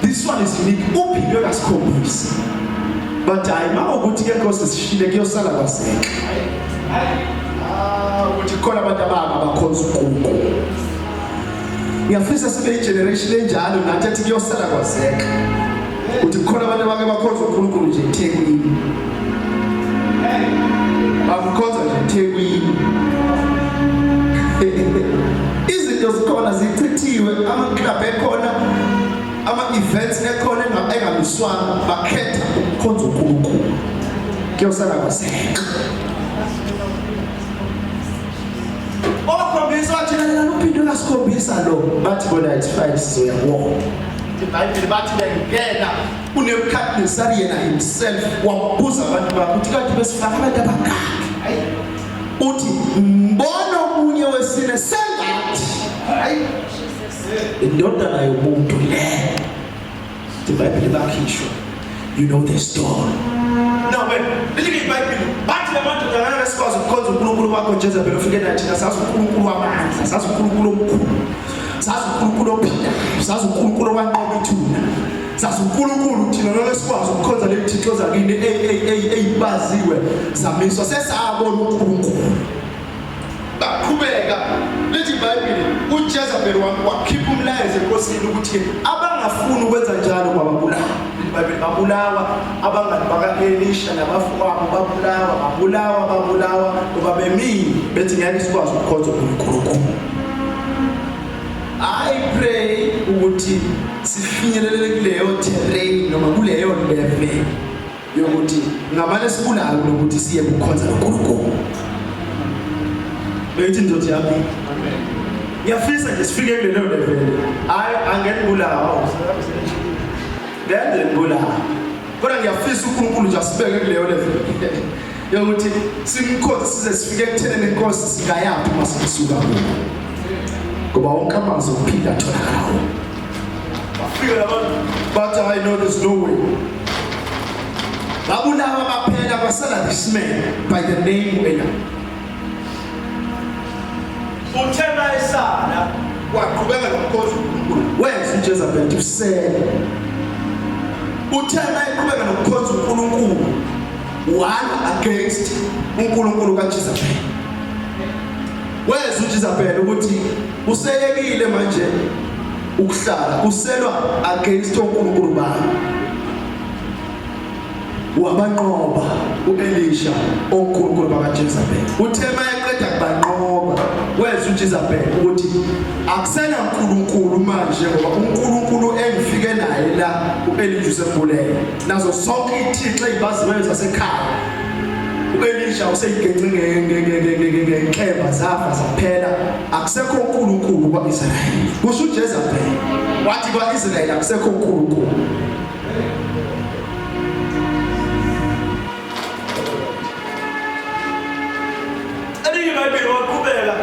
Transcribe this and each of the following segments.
This one is unique. Uphindwe kasikhombisa. But hayi mawukuthi ke Nkosi sishile kuyosala kwaseka. Ah, ukuthi khona abantu ababa abakhonza uNkulunkulu. Ngiyafisa sibe igeneration enjalo nathi athi kuyosala kwazeka. Ukuthi khona abantu abake bakhonza uNkulunkulu nje eThekwini. Bamkhonza nje eThekwini. Izinto zikhona zichithiwe, ama-club ekhona, ama-events ekhona engamiswanga, bakhetha ukukhonza uNkulunkulu. Kuyosala kwazeka. Okhombisa wathi lalela uphindwe kasikhombisa lo bathi bona it's fine sizoya kuwo. IBhayibheli bathi bengena uNebukadnesari yena himself wabuza abantu bakhe ukuthi kanti besifaka abantu abangaki. Uthi mbona omunye wesine sengathi hayi indodana yomuntu le. IBhayibheli bakhishwa. You know the story. No wait, lithi iBhayibheli bathi lamadoda ngeke sikwazi ukukhonza uNkulunkulu wakho Jezebel ufike nathi thina sazi uNkulunkulu wamandla, sazi uNkulunkulu omkhulu. Sazi uNkulunkulu ophilayo, sazi uNkulunkulu owanqoba ithuna. Sazi uNkulunkulu thina ngeke sikwazi ukukhonza leli thixo zakini eyibaziwe zamiswa sesabona uNkulunkulu. Baqhubeka lithi iBhayibheli uJezebel wakhipha umlayezo enkosini ukuthi abangafuni ukwenza njalo kwababulawa. IBhayibheli babulawa abangani baka-Elisha nabafowabo babulawa babulawa babulawa ngoba bemile bethi ngeke sikwazi ukukhonza uNkulunkulu. I pray ukuthi sifinyelele kuleyo terrain noma kuleyo level yokuthi ngamane sibulawe kunokuthi siye kukhonza noNkulunkulu. Beyithi ndoda yami. Ngiyafisa nje sifike kulelo level. Hayi angeke ngibulawa. Ngenze ngibulawa. Kodwa ngiyafisa uNkulunkulu nje asibeke kuleyo level. Yokuthi simkhonze size sifike ekutheneni inkosi singayaphi uma sisuka kuyo. Ngoba wonke amazwi okuphila atholakala kuwo. Bafika labantu bathi hayi no there's no way. Babulawa baphela kwasala this man by the name Ela. Uthe mayesala waqhubeka nokukhonza uNkulunkulu wenza uJezebel usele. Uthe mayeqhubeka nokukhonza uNkulunkulu one against uNkulunkulu kaJezebel. Wezwa uJezebel ukuthi useyekile manje ukuhlala uselwa against onkulunkulu babo wabanqoba uElisha onkulunkulu bakaJezebel uthe mayeqeda kubanqoba wezwa uJezebel ukuthi akusena uNkulunkulu manje ngoba uNkulunkulu engifike naye la uElisha usembulele nazo zonke ithixo ezibaziweyo zasekhaya uElisha useyigence ngenkemba zafa zaphela akusekho uNkulunkulu kwaIsrayeli kusho uJezebel wathi kwaIsrayeli akusekho uNkulunkulu. Elinye iBhayibheli waqhubeka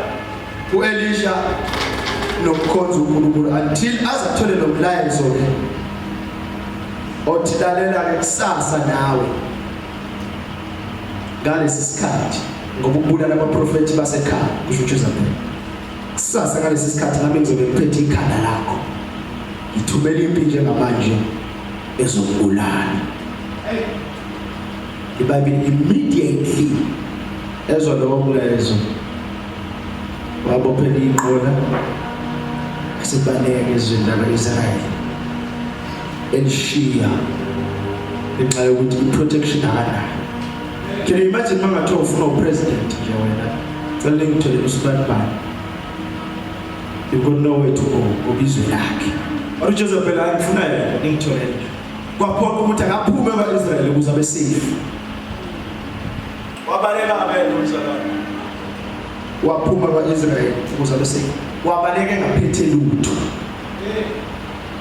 uElisha nokukhonza uNkulunkulu until aze athole lo mlayezo ke othi lalela ke kusasa nawe ngalesi sikhathi ngoba ukubulala abaprofethi basekhaya kusho uJezebel kusasa ngalesi sikhathi nami ngizobe ngiphethe ikhanda lakho ngithumela impi njengamanje ezokubulala. IBhayibheli immediately ezwa lowo mlayezo wabophela inqola esibaleka ezweni lakwa-Israyeli elishiya ngenxa yokuthi i-protection akanayo. Can you imagine uma ngathiwa ufuna upresident nje wena cela ngitholele usibanibani you've got nowhere to go ngoba izwe lakhe. Wathi uJezebel hayi ngifuna yena ningitholele. Kwaphoqa ukuthi akaphume kwa-Israyeli ukuze abe safe. Wabaleka abele umzalwane. Waphuma kwa-Israyeli ukuze abe safe. Wabaleka engaphethe lutho.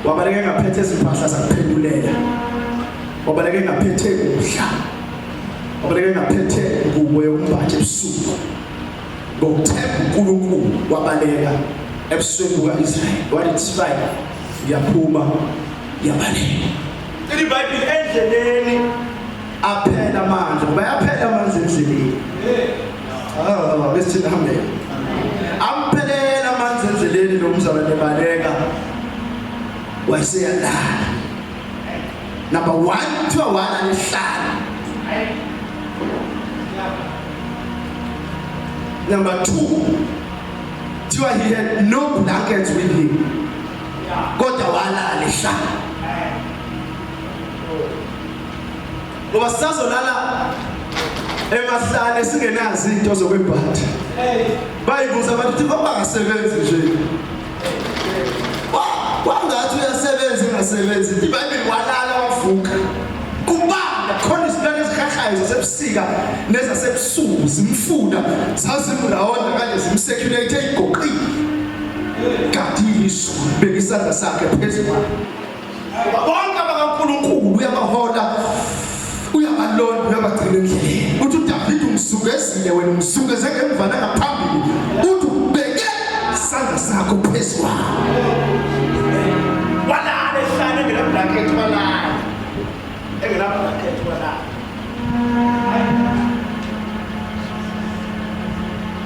Wabaleka engaphethe izimpahla zakuphendulela. Wabaleka engaphethe kudla. Wabaleka engaphethe ngubo yokumbatha ebusuku. Ngokuthemba uNkulunkulu wabaleka ebusweni buka-Israyeli. Wathi it's fine. Ngiyaphuma ngiyabaleka. IBhayibheli endleleni aphela amandla ngoba yaphela amanzi endleleni. Ah, bese thina amen. Amphelela amanzi endleleni lo mzalwane baleka. Wayeseyalala. Number 1 kuthiwa walala ehlane. Number 2 kuthiwa he had no blankets with him. Kodwa walala ehlane. Ngoba sisazolala emahlane singenazo into zokwembatha. Bayibuza abantu ukuthi bangasebenzi nje. Kwangathi uyasebenza engasebenzi. IBhayibheli walala wavuka. Kubanda khona izilwane ezihahayo zasebusika nezasebusuku zimfuna zazimrawonda kanje zimsecurate eyigoqile. Kanti izulu beka isandla sakhe phezu kwakhe. Bonke abakaNkulunkulu uyabahola uyabalonda uyabagcina endleleni. Uthi uDavide ungizungezile wena ungizungeze ngemva nangaphambili. Uthi ubeke isandla sakho phezu kwami. Walala ehlane engena blanket walala. Engena blanket walala.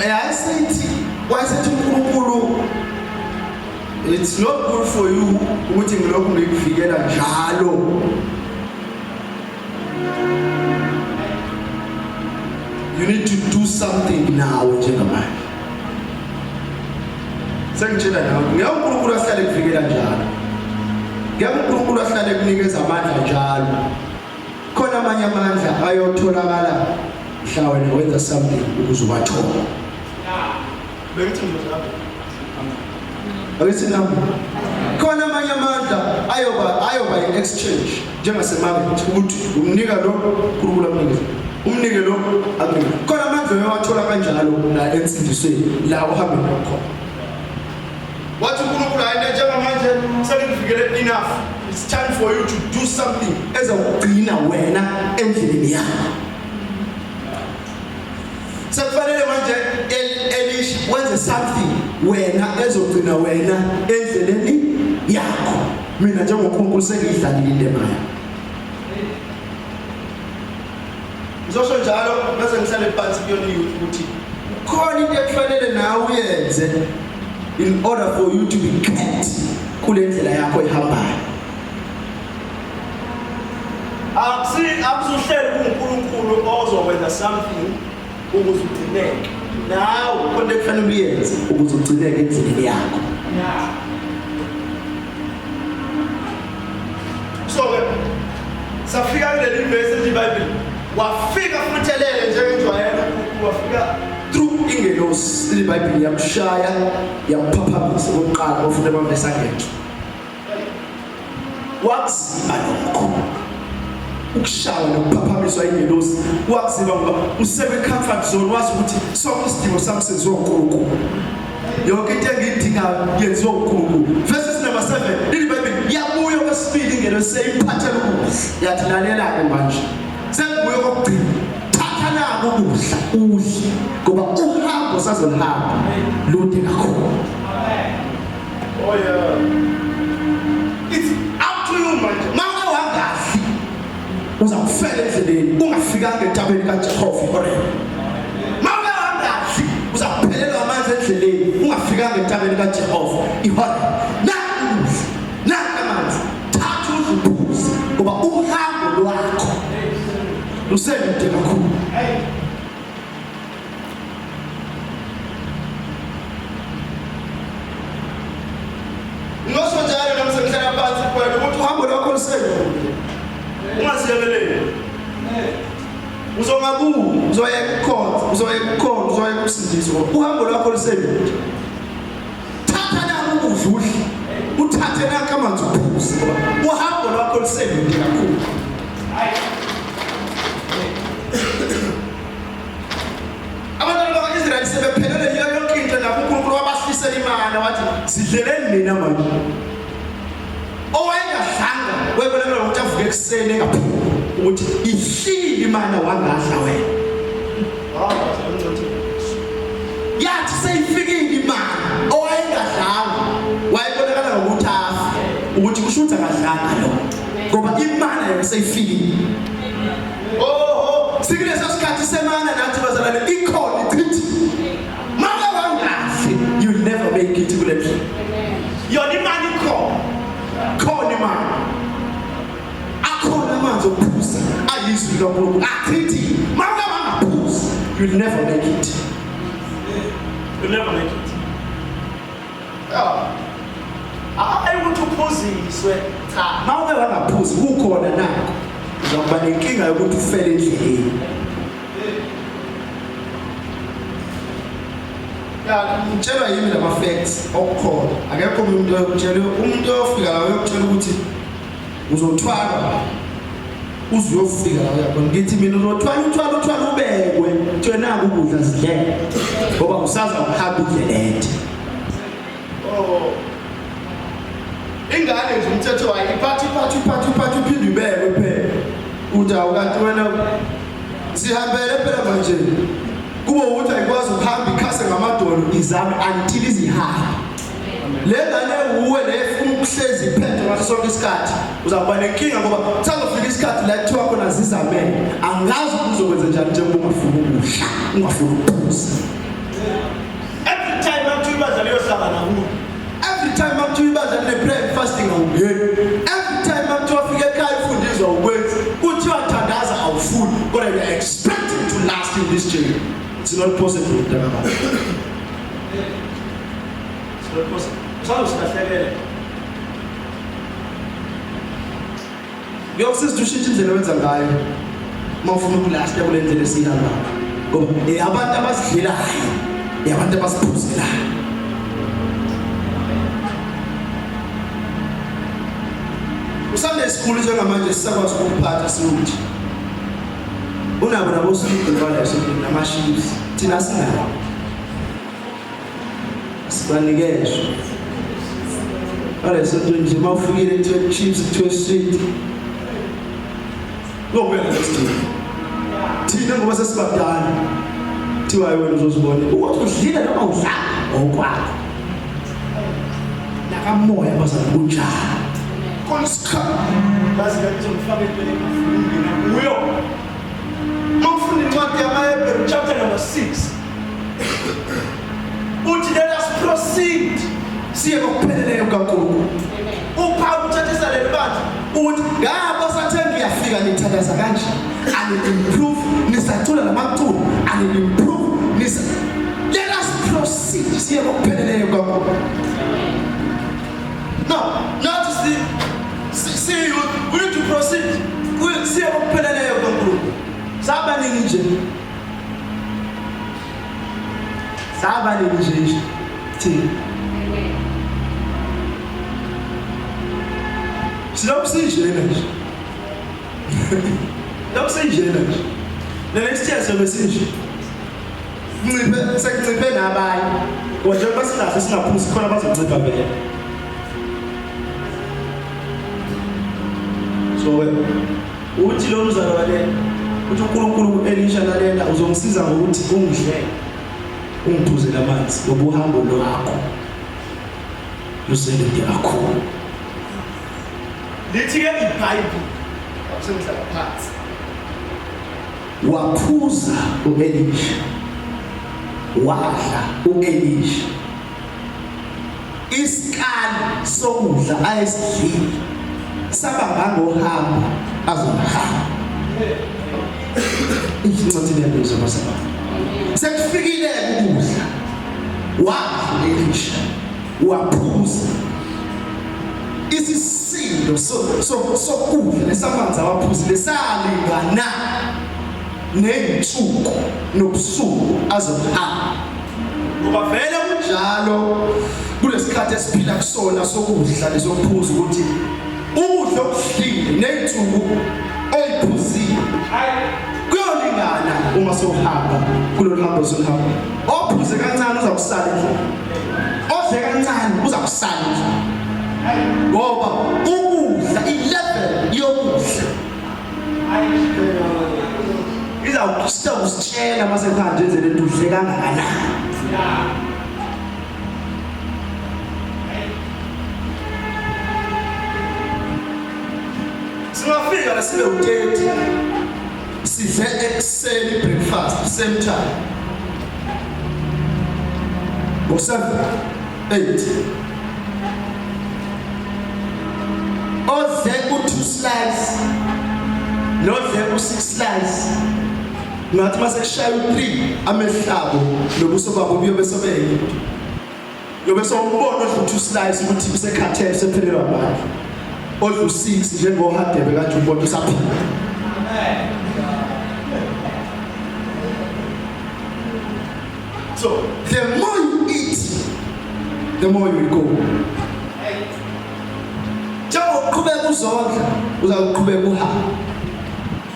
Yayisethi wayesethi uNkulunkulu it's not good for you ukuthi ngilokhu ngikuvikela njalo. You need to do something now njengamanje. Sengitshela nawe ngeke uNkulunkulu ahlale kuvikela njalo. Ngeke uNkulunkulu ahlale kunikeza amandla njalo. Khona amanye amandla ayotholakala mhla wena wenza something ukuze uwathole. Bengithi ngizozama. Ake nami. Khona amanye amandla ayoba i-exchange njengasemarket ukuthi umnika lo uNkulunkulu amnikeze. Umnike lo akunike. Khona amandla oyowathola kanjalo la ensindisweni la uhambe khona. Wathi uNkulunkulu hayi njengamanje sengikuvikele enough. It's time for you to do something ezokugcina wena endleleni yakho. Sekufanele manje Elisha wenze something wena ezogcina wena endleleni yakho. Mina njengoNkulunkulu sengiyidlalile indima yami. Ngizosho njalo bese ngihlale phansi kuyona youth ukuthi khona into ekufanele nawe uyenze in order for you to be kept kule ndlela yakho ehambayo. Akusi akuzuhleli kuNkulunkulu ozokwenza something ukuze ugcineke. Nawe khona ekufanele uyenze ukuze ugcineke endleleni yakho. So ke safika kuleli verse ethi iBhayibheli wafika futhi elele njengenjwayelo uNkulunkulu wafika Through ingelosi iBhayibheli yamshaya yamphaphamisa okokuqala ofuna amavesi angenhla. Wakuziba lokho. Ukushawa nokuphaphamiswa ingelosi wakuziba ngoba usekwi-comfort zone wazi ukuthi sonke isidingo sami senziwa uNkulunkulu. Yonke into engiyidingayo yenziwa uNkulunkulu. Verses number 7 lithi iBhayibheli yabuya kwesibili ingelosi seyiphathela ukudla. Yathi lalela-ke manje. Sengibuye kokugcina. Thatha naku ukudla udle ngoba uhambo sazolihamba lude kakhulu. Oh yeah. It's up to you manje. Mama wangadli uzakufela endleleni ungafikanga entabeni kaJehova iHorebe. Mama wangadli uzakuphelelwa amanzi endleleni ungafikanga entabeni kaJehova iHorebe. Naku ukudla, naku amanzi, thatha udle uphuze ngoba uhambo lwakho luselude kakhulu. Ngosho njalo nami sengihlala phansi kuwena ukuthi Uhambo lwakho luselude. ungaziyekeleli. Uzongabuyi, uzoyeka ukukhonza, uzoyeka ukukhonza, uzoyeka ukusindiswa. Uhambo lwakho luselude. Thatha naku ukudla udle. Uthathe nanka amanzi uphuze ngoba uhambo lwakho luselude kakhulu. Abantwana bakwa-Israyeli sebephelele yiyo yonke into nabo uNkulunkulu wabahlisela imana wathi sidleleni nina manje. Owayengadlanga wayebonakala ukuthi avuke ekuseni engaphumi ukuthi ihlile imana wangadla wena. Yathi seyifikile imana owayengadlanga wayebonakala ngokuthi afe ukuthi kusho ukuthi akadlanga lo ngoba imana yona seyifikile. Oho, sikuleso sikhathi semana nathi bazalwane ikhona ichithi. Mama wangadli you never make it kule ndlela. Yona imali ikhona. Khona imali. Akhona Amanzi okuphuza ayizwi likaNkulunkulu achithi mawuke wangaphuzi you'll never make it. You'll never make it. Yeah. Hayi ukuthi uphuziswe. Cha, mawuke wangaphuzi kukhona nakho uzakuba nenkinga yokuthi ufele endleleni. Ya, ngitshelwa yimi lama facts okukhona. Akekho umuntu oyokutshela, umuntu oyofika la uyokutshela ukuthi uzothwala uze uyofika la uyakhona. Ngithi mina uzothwala uthwala uthwala ubekwe, kuthiwe naku ukudla zidlele. Ngoba usaza ukuhamba indlela ende. Oh. Ingane nje umthetho wayo iphathi iphathi iphathi iphathi uphinde ubekwe phela. Uthi awukanti wena sihambele phela manje. Kube ukuthi ayikwazi ukuhamba ikhase ngamadolo izame until izihambe. Le ngane uwe le efuna ukuhlezi iphethe ngaso sonke isikhathi uzakuba nenkinga ngoba kusazofika isikhathi la kuthiwa khona zizamele. Angazi ukuthi uzokwenza njani njengoba ungafuni ukudla, ungafuni ukuphuza. Every time akuthiwa ibandla liyohlangana kulo. Every time makuthiwa ibandla line-prayer and fasting awungeni. Every time makuthiwa fika ekhaya ufundiswa awukwenzi. Kuthiwa thandaza awufuni. Kodwa you are expecting to last in this journey. It's not possible mntakababa. It's not possible. Usazosilahlekela. Kuyokusiza ukuthi ushintshe indlela owenza ngayo uma ufuna ukulasta kule ndlela esiyihambayo. Ngoba abantu abasidlelayo, abantu abasiphuzelayo. Usunday school njengamanje sisakwazi ukuphatha siwuthi. Unabo nabo sibili bala esontweni nama-ships. Thina sinabo. Sibanikezwe. Bala esontweni nje uma ufikile kuthiwe chips kuthiwe sweet. Kuyobuya next week. Thina ngoba sesibadala. Kuthiwa wena uzozibona ukuthi udlile noma udlanga okwakho. Nakamoya bazali kunjalo. Konsikha. Bazi ngathi ngifake entweni engafuni ukungena kuyo. Uma ufunda incwadi yamaHebheru chapter number 6. Uthi let us proceed siye kokupheleleyo kaNkulunkulu. UPawulu uthathisa leli bandla ukuthi ngapha sathe ngiyafika nithandaza kanje ani improve nisacula namaculo ani improve nisa let us proceed siye kokupheleleyo kaNkulunkulu. No, not see see you we need to proceed. Siye kokupheleleyo kaNkulunkulu. Sabaningi nje. Sabaningi nje nje. Thina. Silokhu sinjena nje. Lokhu sinjena nje. Le next year sobe sinje. Nciphe sekunciphe nabanye. Kodwa njengoba singaze singaphuzi khona bazoncipha vele. So uthi lo mzalwane uthi uNkulunkulu kuElisha lalela uzongisiza ngokuthi ungidlele ungiphuzele amanzi ngoba uhambo lwakho luselude kakhulu. Lithi ke iBhayibheli akusengihlala phansi. Waphuza uElisha, wadla uElisha. Isikali sokudla ayesidlile saba ngangohambo azohamba. Incwadi leyabizwa bazalwane. Sekufikile ukudla. Wadla uElisha, waphuza. Isisindo sokudla lesamanzi awaphuzile salingana ney'nsuku nobusuku azohamba. Ngoba vele kunjalo kulesikhathi esiphila kusona sokudla nesokuphuza ukuthi ukudla okudlile ney'nsuku oyiphuzile kuyolingana uma sewuhamba kulolu hambo soluhamba. Ophuze kancane uza kusala endlini, odle kancane uza kusala endlini. Ngoba ukudla i-level yokudla izawusitshela mase kuhanjwe endleleni udle kangakanani. Singafika la sibe u-30 sidle ekuseni breakfast same time ngo-7 8 odle u-2 slice Nodle u6 slice ngathi mase kushaya u3 amehlo abo nobuso babo buyobe sobeyinto. Yobe sowumbona odla u2 slice ukuthi usekhathele, usephelelwa amandla. Odla u6 njengoHadebe kanje ubona usaphila. So the more you eat, the more you will go. Njengoba uqhubeka uzondla, uzawuqhubeka uhamba.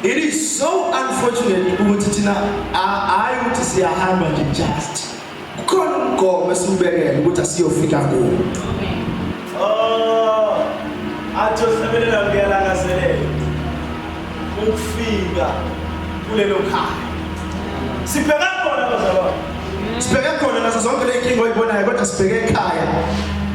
It is so unfortunate ukuthi thina hayi ukuthi siyahamba nje, just kukhona umgomo esiwubekele ukuthi asiyofika kuwo. Oh, athi ohlabelela, kuyalangazelela ukufika kulelo khaya. Sibheka khona, bazalwane. Sibheke khona nazo zonke le nkinga oyibonayo, kodwa sibheke ekhaya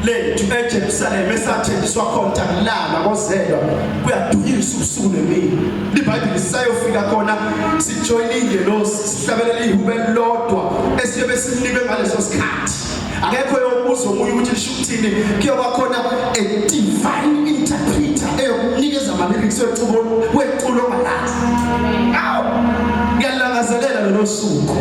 lethu eJerusalem esathenjiswa khona kulala kozelwa kuyadunyiswa ubusuku nemini. IBhayibheli sisayofika khona, sijoyine ingelosi, sihlabelela ihubo elilodwa esiyobe sinikwe ngaleso sikhathi. Akekho yokubuza omunye ukuthi lisho ukuthini. Kuyoba khona a divine interpreter eyokunikeza ama-lyrics weculo weculo ongalazi. Awu, ngiyalangazelela lolo suku.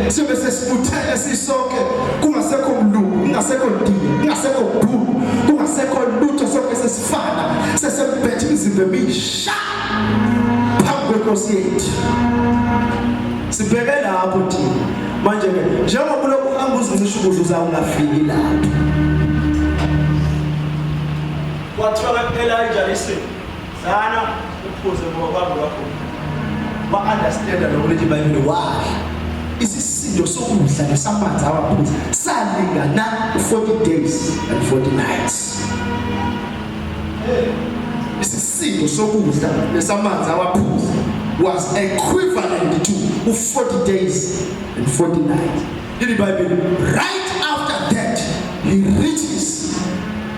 Siyobe sesibuthene sisonke, kungasekho mlungu, kungasekho ndiya, kungasekho bhulu, kungasekho lutho, sonke sesifana, sesembethe imizimba emisha phambi kwenkosi yethu. Sibheke lapho thina manje-ke. Njengoba ulokhu uhamba uzincisha ukudla, uza ungafiki lapho. Kwathiwa ka-Elijah, listen, dlana uphuze ngoba phambi kwakho. Wa-understanda lokho lethi iBhayibheli, wadla isisindo sokudla nesamanzi awaphuza salingana 40 days and 40 nights. Isisindo sokudla nesamanzi awaphuza was equivalent to 40 days and 40 nights. In the Bible, right after that he reaches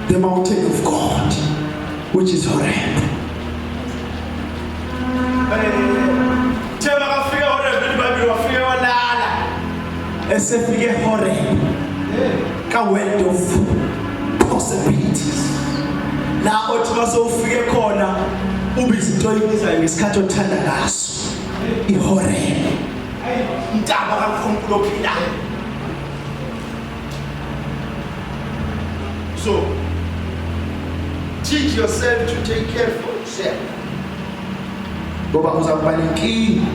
the mountain of God, which is Horeb. Thema kafika Horeb, iBhayibheli wafika walala. Esefike eHoreb ka world of possibilities, la othi masewufike khona ube izinto oyibizayo ngesikhathi othanda ngaso, iHoreb. Intaba kaNkulunkulu ophilayo. So teach yourself to take care for yourself, ngoba uza kuba nenkinga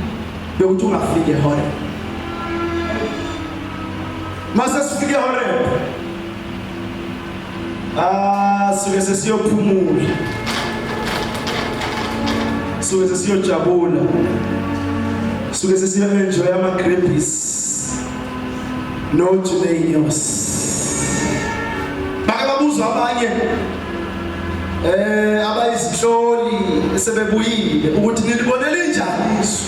yokuthi ungafiki eHoreb. Mase sifike eHoreb, ah, suke sesiyophumula, suke sesiyojabula, suke sesiyo-enjoy ama-grapes nojunenyos. Bake babuzwa abanye abayizihloli sebebuyile ukuthi nilibonele njani izwe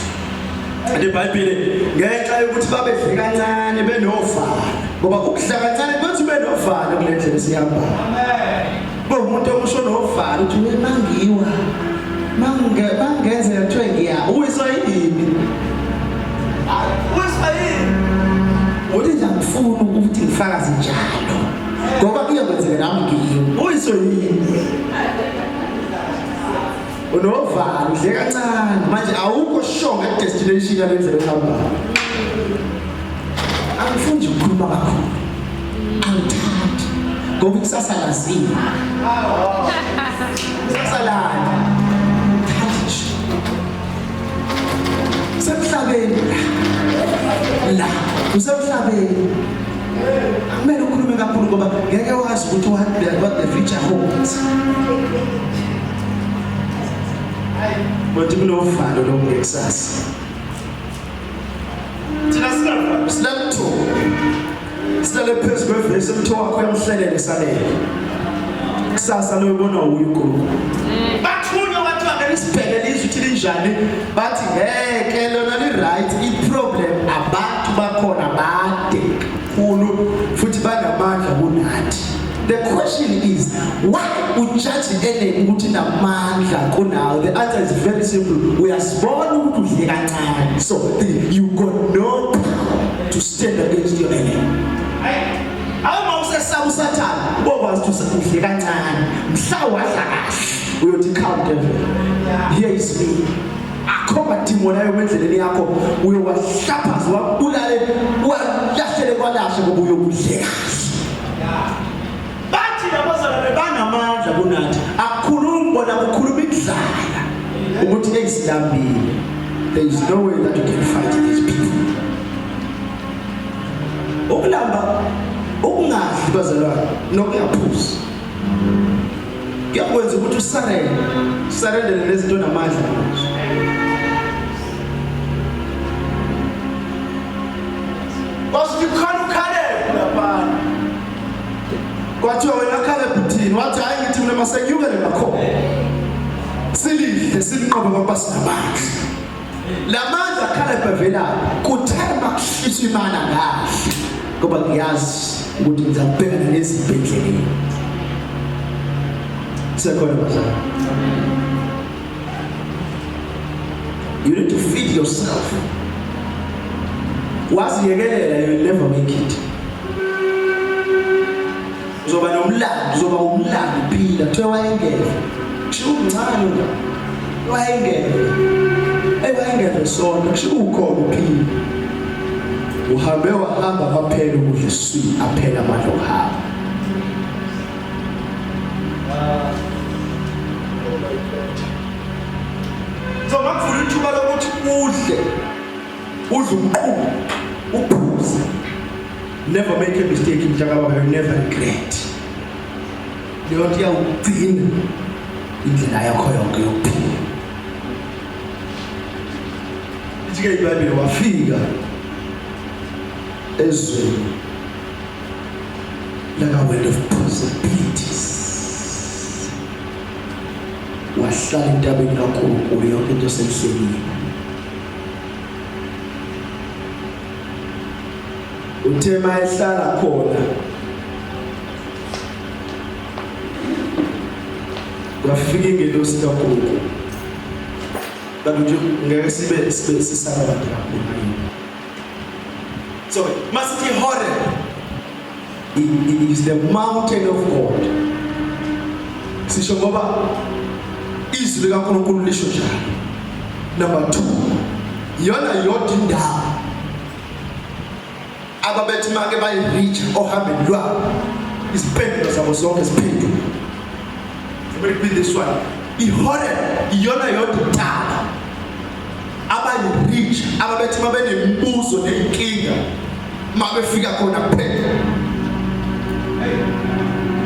iBhayibheli, ngenxa yokuthi babedle kancane benovalo, ngoba ukudla kancane kwenza ube novalo kule ndlela esihamba. Kuwumuntu omusho novalo uthi mangiwa mangenzeka kuthiwe ngiya uwiswa yini? Uwiswa yini? Uthi nje angifuni ukuthi ngifakaze njalo ngoba kuyokwenzeka nami ngiyo. Uwiswa yini? Unovalo, udle kancane manje, awukho sure nge-destination yale ndlela ohambayo. Angifuni nje ukukhuluma kakhulu, angithandi ngoba ikusasa laziwa, kusasa lani thandi nje semhlabeni la, usemhlabeni, akumele ukhulume kakhulu ngoba ngeke wazi ukuthi what the future holds. Kodwa kunovalo lokungekusasa. Thina singavali. Silale silale phezu kwevesi, umtho wakho uyamhlelela esalele kusasa loyibona uye uNkulunkulu. Bathunywa, bathiwa ngeke sibheke lizwe ukuthi linjani. Bathi ngeke, lona li-right, i-problem abantu bakhona bade kakhulu futhi banamandla kunathi. The question is, why ujudge enemy ukuthi namandla kunawe? The answer is very simple: uyasibona ukuthi udle kancane, so you got no power to stand against your enemy. Awuma usesaba usathane, ubokwazi ukuthi udle kancane. Mhla wadla kahle uyothi, "Come devil, here is me." madimoni ayo endleleni yakho uyowahlaphaza wabulale walahlele kwalashe ngoba uyokudle kahle. Bathi labazalwane banamandla kunathi, akukhulumi bona, kukhuluma indlala ukuthi eyisilambile. There is no way that you can fight these people. Ukulamba, ukungadli bazalwane, nokungaphuzi kuyakwenza ukuthi usarende, usarendele nezinto namandla kuzo. Kwasuthi kukhona uKhaleb laphana. Kwathiwa wena Caleb uthini? Wathi hayi, ngithi mina masenyukele ngakhona, silidle silinqobe ngoba sinamandla. Lamandla Caleb avelaphi? Kuthe makushiswa imana ngahle, ngoba ngiyazi ukuthi ngizabhekana nezimpi endleleni. Sekhona bazalwane, you need to feed yourself. Waziyekelela, you will never make it. Uzoba nomlando, uzoba umlando phila. Kuthiwa wayengeve, kushiwo umncane la, wayengeve, wayengeve sonto, kushiwo ukhona uphila, uhambe wahamba kwaphela ukudla esiswini, aphela amandla okuhamba. Oh my God. So makuvula ithuba lokuthi udle, udle umqulu, uphuze. Never make a mistake, mntakababa, you never regret. Leyo nto iyawugcina indlela yakho yonke yokuphila. Ithi-ke iBhayibheli, wafika ezweni laka-world of possibilities, wahlala entabeni kaNkulunkulu, yonke into seyihlelile. Uthe mayehlala khona kwafika ingelosi kaNkulunkulu. Kanti nje ngeke sibe sisaba abantu kakhulu. So masithi Horeb is the mountain of God. Sisho ngoba izwi likaNkulunkulu lisho njalo. Number 2, iyona yodwa indawo ababethi make bayi-reach ohambeni lwabo izimpendulo zabo zonke ziphenduka. Let me repeat this one. IHoreb iyona yodwa intaba abayi-reach ababethi babenemibuzo ney'nkinga mabefika khona kuphela.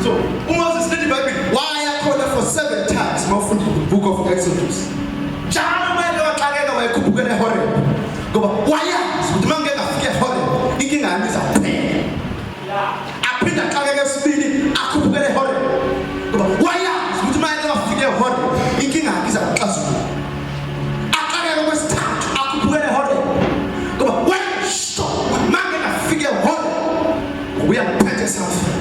So uMoses lithi iBhayibheli waya khona for 7 times. Mawufunda the book of Exodus, njalo uma eke waxakeka wayekhuphukela eHoreb, ngoba wayazi ukuthi uma ngike ngafika eHoreb inkinga yami izawuphela. Aphinde axakeke esibili, akhuphukele eHoreb, ngoba wayazi ukuthi uma eke wafika eHoreb inkinga yakhe izakuxazulula. Axakeke kwesithathu, akhuphukele eHoreb, ngoba wayesho ukuthi uma ngike ngafika eHoreb uyangiphethe something.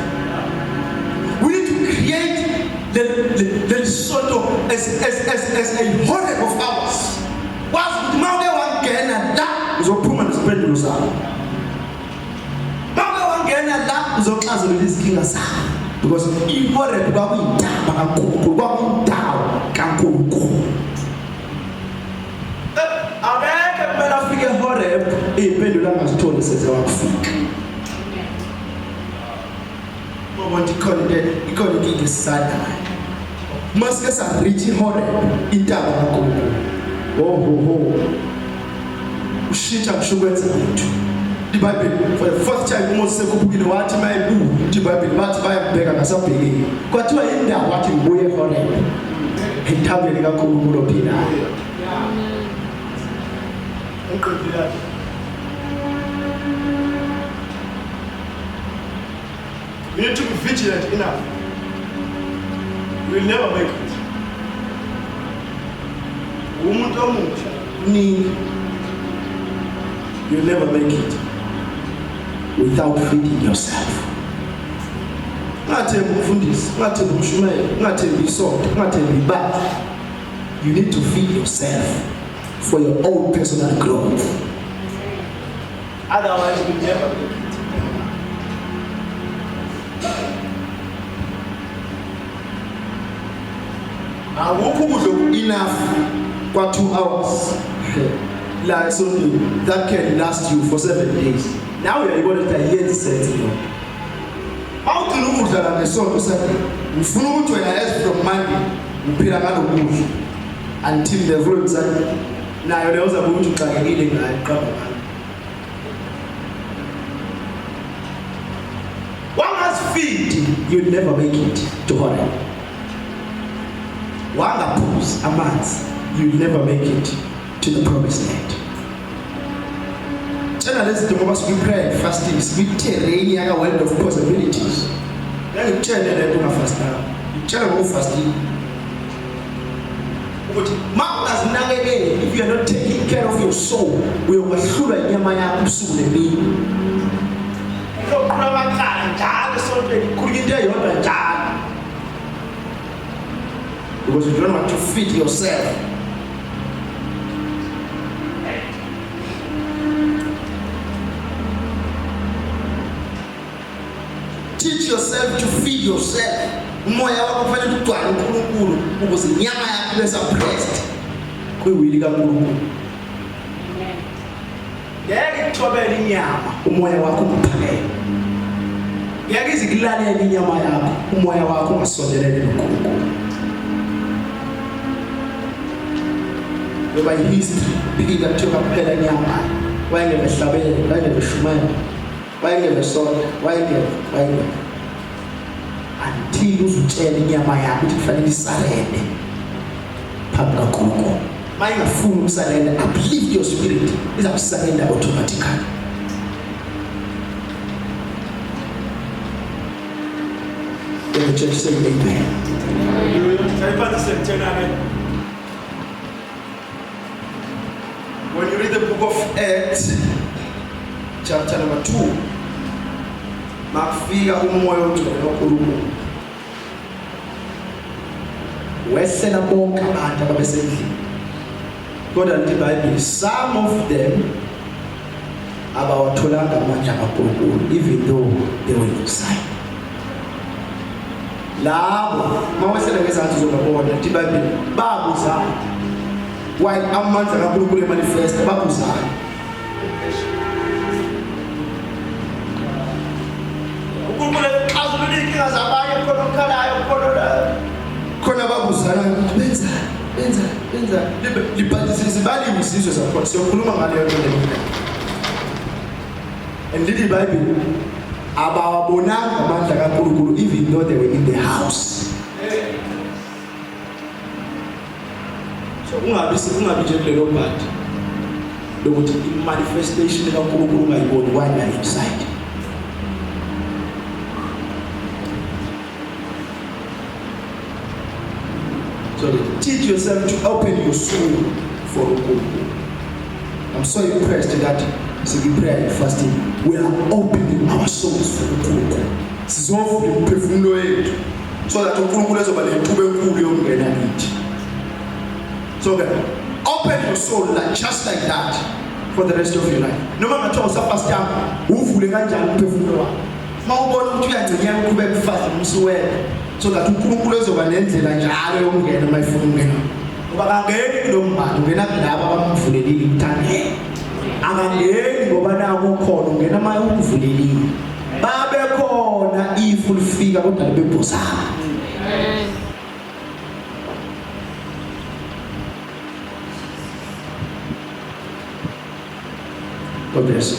We need to create leli sonto as a Horeb of ours. Wazi ukuthi uma uke wangena la uzophuma nezimpendulo zakho, uma uke wangena la uzoxazulula izinkinga zakho, because iHoreb kwakuyintaba kaNkulunkulu, kwakuyindawo kaNkulunkulu. Akekho kumele afike eHoreb iy'mpendulo angazitholi seze wakufika. Ubona ikhona into, ikhona inkinga esisanayo uma sike sa-reach iHoreb, intaba kaNkulunkulu. Oh ho ho, ushintsha ngisho ukwenza kwethu. IBhayibheli, for the fourth time uMoses sekhuphukile, wathi mayebuya, ithi iBhayibheli bathi bayambheka ngasabhekile, kwathiwa indawo, wathi ngibuye eHoreb, entabeni kaNkulunkulu ophilayo. Ngiqedile. We need to be vigilant enough. We will never make it. Umuntu omusha. Kuningi. You'll never make it without feeding yourself. Ungathembi umfundisi, ungathembi umshumayeli, ungathembi isonto, ungathembi ibandla. You need to feed yourself for your own personal growth. Otherwise we'll never make it. Akukho ukudla enough kwa 2 hours. La esontweni that can last you for 7 days. Nawe uyayibona ukuthi ayiyenzi sense leyo. Mawugcina ukudla la ngesonto Sunday, ngifuna ukuthi wena as from Monday uphila ngalokudla until the following Sunday. Nayo leyo uzabe ukuthi uxakekile ngayo qamba ngayo. Wangazifidi, you'll never make it to Horeb. Wangaphuzi amanzi, you'll never make it to the promised land. Tshela lezi zinto ngoba sikwi-prayer and fasting, sikwi-terrain yaka-world of possibilities. Ngeke ngikutshele le nto ungafastanga, ngikutshela ngokufasting ukuthi ma ungazinakekeli, if you are not taking care of your soul, uyokwehlulwa inyama yakho ubusuku nemini. Uyoqhula amacala njalo esontweni. Khuluma into eyodwa njalo because you don't want to feed yourself. Teach yourself to feed yourself. Umoya wakho kufanele ugcwale uNkulunkulu ukuze inyama yakho ibe suppressed kwiwili kaNkulunkulu. Ngeke ikuthobele inyama. Umoya wakho ungaphakeme. Ngeke ize ikulalele inyama yakho, umoya wakho ungasondelene noNkulunkulu. Ngoba ihistory phila kuthiwa kuphela inyama. Wayengeve hlabele, wayengeve shumayela, wayengeve sonta, wayengeve, wayengeve. Until uzutshela inyama yakho ukuthi kufanele isurrender phambi kaNkulunkulu. Mayingafuni ukusurrender, uplift your spirit, izakusurrender automatically. Let the church say amen. Sayiphathe sekuthena-ke. When you read the book of Acts, chapter number 2, makufika umoya ongcwele kaNkulunkulu wehlela bonke abantu ababesendlini. Kodwa lithi iBhayibheli, some of them abawatholanga amandla kaNkulunkulu even though they were inside. Labo mawehlela ngezansi uzobabona, lithi iBhayibheli babuzana. While amandla kaNkulunkulu emanifest, babuzana. uNkulunkulu exazulula iy'nkinga zabanye, khona okhalayo, khona la. Khona babuzana ukuthi benza benza benza libhalisisi baliwe izizwe zakhona. Siyokhuluma ngaleyo nto le. And lithi iBhayibheli abawabonanga amandla kaNkulunkulu even though they were in the house. So ungabi nje kulelo bhadi lokuthi i-manifestation kaNkulunkulu ungayiboni while you are inside. So teach yourself to open your soul for uNkulunkulu. I'm so impressed that sikwi-prayer and fasting, we are opening our souls for uNkulunkulu. Sizovula imiphefumulo yethu so that uNkulunkulu ezoba nentuba enkulu yokungena kithi. So ke open your soul like just like that for the rest of your life. Noma ngathiwa usafastanga, uvule kanjani umphefumulo wakho? Uma ubona ukuthi uyangcinyeka uqhubeka ufaste umsuwele so that uNkulunkulu ezoba nendlela njalo yokungena uma efuna ukungena. Ngoba akangeni kulo mbali, ungena kulabo abamvulelile ukuthi angene. Akangeni ngoba naku ukhona, ungena uma umvulelile. Babe khona ifu lifika kodwa libebhozana. God bless you.